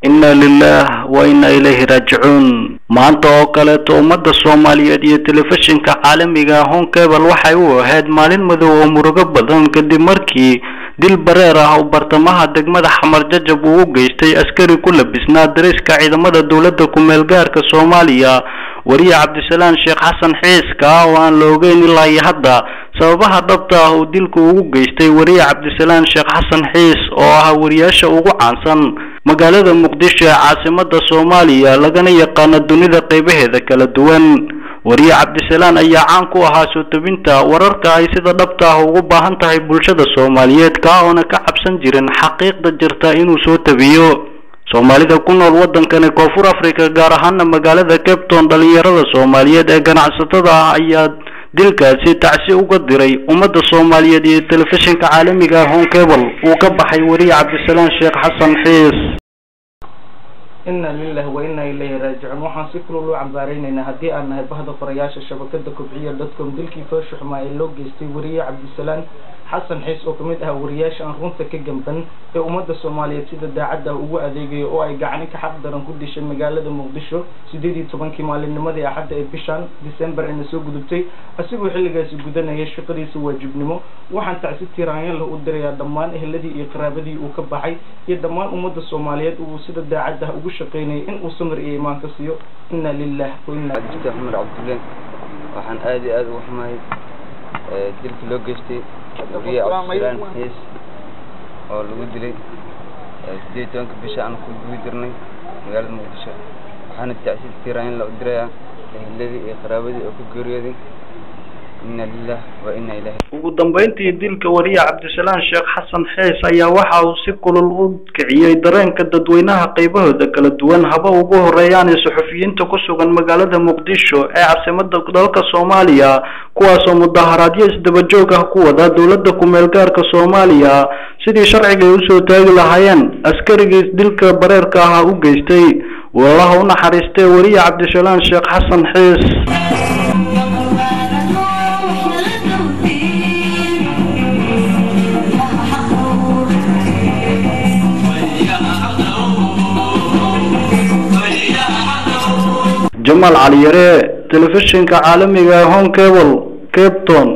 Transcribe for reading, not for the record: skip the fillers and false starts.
Inna lilah wa inna ilayhi raajicuun. Maanta oo kaleeto ummadda Soomaaliyeed iyo telefishinka caalamiga Horn Cable waxay u ahayd maalin madow oo murugo badan, kadib markii dil bareer ah oo bartamaha degmada Xamar Jajab uu u geystay askari ku labisnaa dariska ciidamada dowladda ku-meel gaarka Soomaaliya wariye Cabdisalaan Sheekh Xasan Xiiska, oo aan la ogeyn ilaa iyo hadda sababaha dhabta ah uu dilku ugu geystay wariye Cabdisalaan Sheekh Xasan Xiis, oo ahaa wariyaasha ugu caansan magaalada Muqdisho ee caasimada Soomaaliya, lagana yaqaano dunida qeybaheeda kala duwan. Wariye Cabdisalaan ayaa caan ku ahaa soo tebinta wararka ay sida dhabta ah ugu baahan tahay bulshada Soomaaliyeed, kaa oona ka cabsan jirin xaqiiqda jirta inuu soo tabiyo. Soomaalida ku nool waddankani Koonfur Africa, gaar ahaana magaalada Cape Town, dhalinyarada Soomaaliyeed ee ganacsatada ah ayaa dilkaasi tacsi uga diray ummadda Soomaaliyeed iyo telefishinka caalamiga Horn Cable uu ka baxay wariye Cabdisalaan Sheekh Xasan Xiis. Inna lilahi wa inna ilayhi raajicuun. Waxaan si kulul u cambaaraynaynaa, haddii aan nahay bahda qorayaasha shabakada kobciya.com, dilkii foosha xumaa ee loo geystay wariye Cabdisalaan Xasan Xiis, oo kamid ah wariyaasha aan runta ka gamban ee ummadda Soomaaliyeed sida daacadda ugu adeegayo, oo ay gacani ka xaq daran ku dishay magaalada Muqdisho 18-kii maalinnimadii Axadda ee bishan December eena soo gudubtay, asigoo xilligaasi gudanaya shaqadiisa waajibnimo. Waxaan tacsi tiiraanyo leh u dirayaa dhammaan eheladii iyo qaraabadii uu ka baxay iyo dhammaan ummadda Soomaaliyeed uu sida daacadda ugu shaqaynayay in uu samir iyo iimaan ka siiyo. Inna lilah wa inna. Cabdifataax Cumar Cabdulle. Waxaan aad iyo aad ugu xumahay dilkii loo geystay wariye Cabdisalaan Xiis oo lagu dilay 18-ka bisha aan ku guda jirnay magaalada Muqdisho. Waxaana tacsi tiiraan la u dirayaa eheladii iyo qaraabadii oo ku geeriyooday. Inna lilah wa inna ilayhi. Ugu dambeyntii, dilka wariye Cabdisalaan Sheekh Xasan Xiis ayaa waxa uu si kulul u kiciyey dareenka dadweynaha qaybahooda kala duwan, haba ugu horeeyaan suxufiyiinta ku sugan magaalada Muqdisho ee caasimada dalka Soomaaliya, kuwaasoo mudaharaadyo isdaba joog ah ku wada dowladda ku-meel gaarka Soomaaliya sidii sharciga ay usoo taagi lahaayeen askarigii dilka bareerka ahaa u geystay. Walaha u naxariistay wariye Cabdisalaan Sheekh Xasan Xiis. Jamaal Cali Yare, telefishinka caalamiga ee Horn Cable, Cape Town.